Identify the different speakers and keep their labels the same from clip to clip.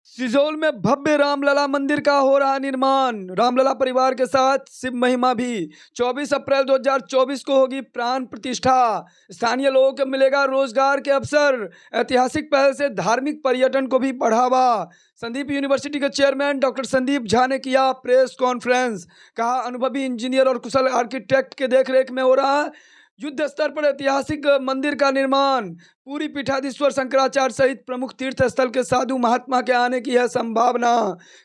Speaker 1: सिजौल में भव्य रामलला मंदिर का हो रहा निर्माण। रामलला परिवार के साथ शिव महिमा भी। 24 अप्रैल 2024 को होगी प्राण प्रतिष्ठा। स्थानीय लोगों को मिलेगा रोजगार के अवसर। ऐतिहासिक पहल से धार्मिक पर्यटन को भी बढ़ावा। संदीप यूनिवर्सिटी के चेयरमैन डॉक्टर संदीप झा ने किया प्रेस कॉन्फ्रेंस। कहा, अनुभवी इंजीनियर और कुशल आर्किटेक्ट के देखरेख में हो रहा युद्ध स्तर पर ऐतिहासिक मंदिर का निर्माण। पुरी पीठाधीश्वर शंकराचार्य सहित प्रमुख तीर्थ स्थल के साधु महात्मा के आने की है संभावना।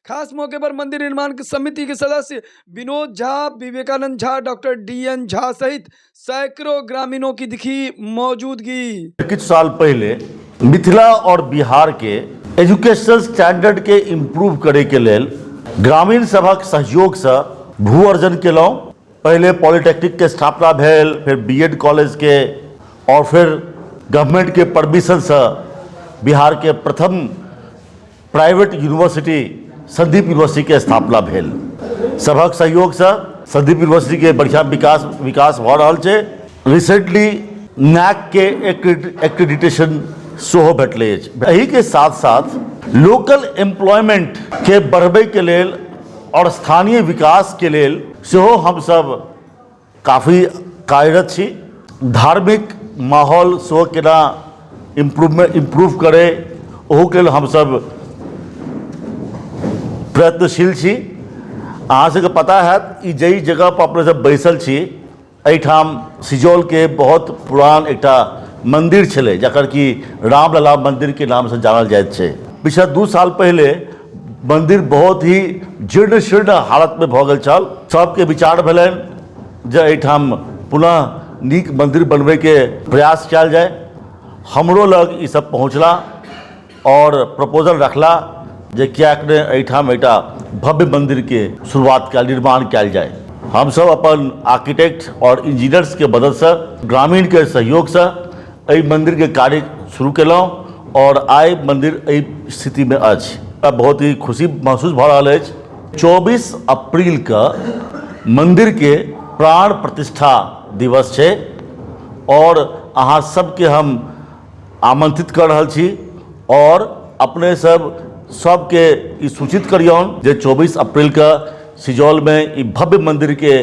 Speaker 1: खास मौके पर मंदिर निर्माण की समिति के सदस्य विनोद झा, विवेकानंद झा, डॉक्टर डी.एन. झा सहित सैकड़ों ग्रामीणों की दिखी मौजूदगी।
Speaker 2: किछु साल पहिले मिथिला और बिहार के एजुकेशनल स्टैंडर्ड के इम्प्रूव करैके लेल ग्रामीण सभक सहयोगसँ भू अर्जन केलहुँ। पहिले पॉलिटेक्निक के स्थापना भेल, फेर बी एड कॉलेज के और फिर गवर्नमेंट के परमिशनसँ बिहार के प्रथम प्राइवेट यूनिवर्सिटी संदीप यूनिवर्सिटी के स्थापना भेल। सभक सहयोगसँ संदीप यूनिवर्सिटी के बढ़िया विकास विकास भऽ रहल छै। रिसेंटली नैक के एक्रेडिटेशन सेहो भेटलै अछि। एहिके साथ साथ लोकल एम्प्लॉयमेंट के बढ़बैके लेल आओर स्थानीय विकासके लेल सेहो हमसभ काफी कार्यरत छी। धार्मिक माहौल सेहो केना इम्प्रूवमेंट इम्प्रूव करै, ओहूके लेल हमसभ प्रयत्नशील छी। अहाँ सबके पता हैत, ई जाहि जगहपर अपने सब बैसल छी, एहिठाम सिजौलके बहुत पुरान एकटा मन्दिर छलै, जकर कि रामलला मन्दिरके नामसँ जानल जाइत छै। पिछला 2 साल पहिले मन्दिर बहुत ही जीर्ण शीर्ण हालतमे भऽ गेल छल। सबके विचार भेलनि जे एहिठाम पुनः नीक मन्दिर बनबैके प्रयास कयल जाय। हमरो लग ई सब पहुँचला आओर प्रपोजल रखला जे किएक नहि एहिठाम एकटा भव्य मन्दिरके शुरुआत कयल, निर्माण कयल जाय। हमसभ अपन आर्किटेक्ट आओर इंजीनियर्सके मददसँ, ग्रामीणके सहयोगसँ एहि मन्दिरके कार्य शुरू केलहुँ आओर आइ मन्दिर एहि स्थितिमे अछि। बहुत ही खुशी महसूस भऽ रहल अछि। 24 अप्रीलके मन्दिरके प्राण प्रतिष्ठा दिवस छै आओर अहाँ सबके हम आमंत्रित कऽ रहल छी आओर अपने सब सबके ई सूचित करियौन जे 24 अप्रीलके सिजौलमे ई भव्य मन्दिरके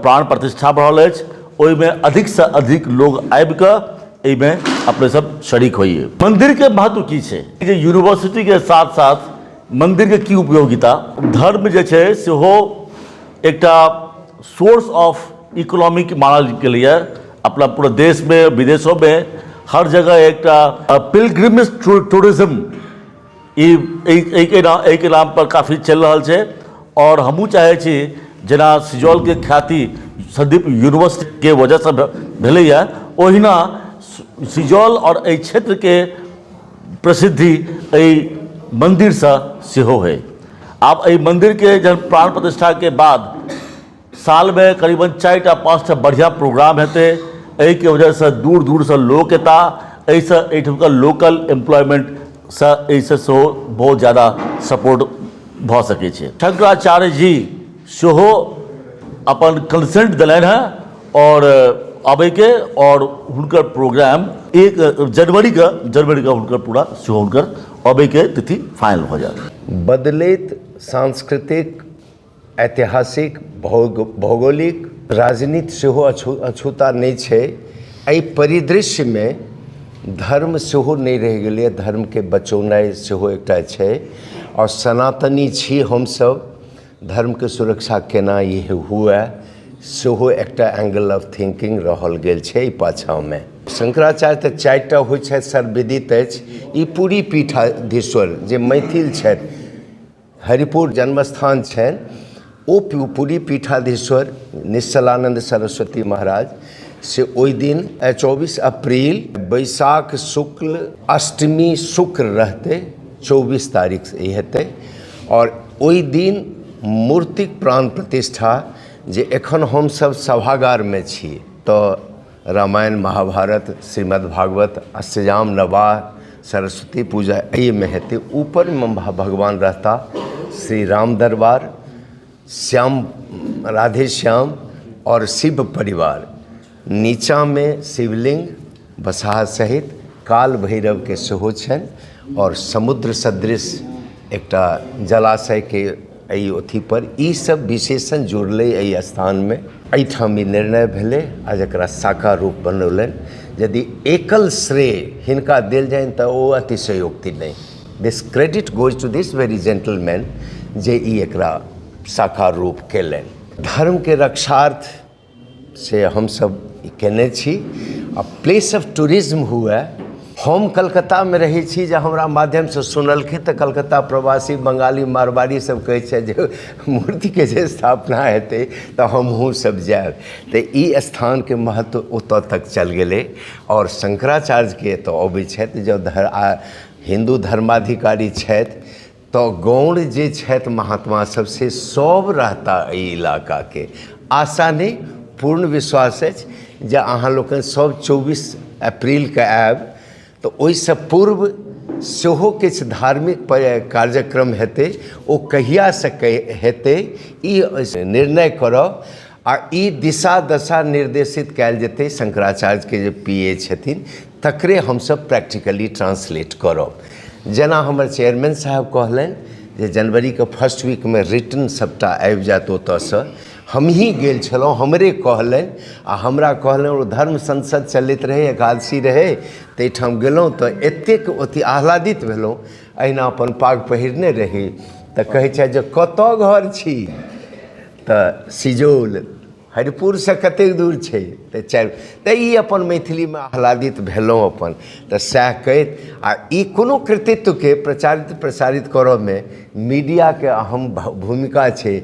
Speaker 2: प्राण प्रतिष्ठा भऽ रहल अछि। ओहिमे अधिकसँ अधिक लोग आबि कऽ एहिमे अपने सब शरीक होइए। मन्दिरके महत्व की छै, जे यूनिवर्सिटीके साथ साथ मन्दिरके की उपयोगिता? धर्म जे छै सेहो एकटा सोर्स ऑफ इकोनॉमिक मानल गेलैए। अपना पूरा देशमे, विदेशोमे, हर जगह एकटा पिलग्रिमेज टूरिज्म ई एहिके नाम पर काफी चलि रहल छै। आओर हमहूँ चाहै छी, जेना सिजौलके ख्याति संदीप यूनिवर्सिटीके वजहसँ भेलैए, ओहिना सिजौल आओर एहि क्षेत्रके प्रसिद्धि एहि मन्दिरसँ सेहो होइ। आब एहि मन्दिरके जहन प्राण प्रतिष्ठाके बाद सालमे करीबन चारिटा पाँचटा बढ़िआँ प्रोग्राम हेतै। एहिके वजहसँ दूर दूरसँ लोक एता। एहिसँ एहिठुमका लोकल एम्प्लॉयमेन्टसँ एहिसँ सेहो बहुत ज्यादा सपोर्ट भऽ सकै छै। शंकराचार्य जी सेहो अपन कंसेंट देलनि हेँ आओर अबैके आओर हुनकर प्रोग्राम 1 जनवरीके हुनकर पूरा सेहो हुनकर अबैके तिथि फाइनल भऽ जायत।
Speaker 3: बदलैत सांस्कृतिक, ऐतिहासिक, भौगोलिक, राजनीति सेहो अछूता नहि छै। एहि परिदृश्यमे धर्म सेहो नहि रहि गेलैए। धर्मके बचौनाइ सेहो एकटा छै आओर सनातनी छी हमसभ, धर्मके सुरक्षा केना ई हुए, सेहो एकटा एंगल ऑफ थिंकिंग रहल गेल छै। एहि पाछाँमे शंकराचार्य तऽ चारिटा होइ छथि, सर्वविदित अछि। ई पुरी पीठाधीश्वर जे मैथिल छथि, हरिपुर जन्मस्थान छनि, ओ पुरी पीठाधीश्वर निश्चलानन्द सरस्वती महाराज से ओहि दिन 24 अप्रील, बैसाख शुक्ल अष्टमी शुक्र रहतै, 24 तारीख ई हेतै आओर ओहि दिन मूर्तिक प्राण प्रतिष्ठा। जे एखन हमसभ सभागारमे छी तऽ रामायण, महाभारत, श्रीमद् भागवत, अष्टजाम, नवाह, सरस्वती पूजा एहिमे हेतै। ऊपरमे भगवान रहता, श्री राम दरबार, श्याम, राधे श्याम आओर शिव परिवार। नीचाँमे शिवलिंग बसहा सहित काल भैरवके सेहो छनि आओर समुद्र सदृश एकटा जलाशयके एहि अथीपर ई सब विशेषण जुड़लै एहि स्थानमे। एहिठाम ई निर्णय भेलै आ जकरा साकार रूप बनौलनि। यदि एकल श्रेय हिनका देल जानि तऽ ओ अतिशयोक्ति नहि। This credit goes to this very gentleman जे ई एकरा साकार रूप केलनि। धर्मके रक्षार्थ से हमसभ ई कयने छी आ प्लेस ऑफ टूरिज्म हुए। हम कलकत्तामे रहै छी, जे हमरा माध्यमसँ सुनलखिन तऽ कलकत्ता प्रवासी बंगाली मारवाड़ी सब कहै छै जे मूर्तिके जे स्थापना हेतै तऽ हमहूँ सब जायब। तऽ ई स्थानके महत्व ओतऽ तक चलि गेलै। आओर शंकराचार्यके एतऽ अबै छथि, जँ हिन्दू धर्माधिकारी छथि तऽ गौण जे छथि महात्मा सब से सब रहता एहि इलाकाके। आशा नहि, पूर्ण विश्वास अछि जे अहाँ लोकनि सब 24 अप्रिलके आयब तऽ ओहिसँ पूर्व सेहो किछु धार्मिक कार्यक्रम हेतै। ओ कहियासँ हेतै ई निर्णय करब आ ई दिशा दशा निर्देशित कयल जेतै। शंकराचार्यके जे पी ए छथिन तकरे हमसब प्रैक्टिकली ट्रांसलेट करब। जेना हमर चेयरमैन साहब कहलनि जे जनवरीके फर्स्ट वीकमे रिटर्न सबटा आबि जायत। ओतऽसँ हमही गेल छलहुँ, हमरे कहलनि आ हमरा कहलनि, ओ धर्म संसद चलैत रहै, एकादशी रहै, ताहिठाम गेलहुँ तऽ एतेक अथी आह्लादित भेलहुँ। अहिना अपन पाग पहिरने रही तऽ कहै छथि जे कतऽ घर छी? तऽ सिजौल हरिपुरसँ कतेक दूर छै? तऽ 4। तऽ ई अपन मैथिलीमे आह्लादित भेलहुँ अपन। तऽ सएह कहैत आ ई कोनो कृतित्वके प्रचारित प्रसारित करऽमे मीडियाके अहम भूमिका छै।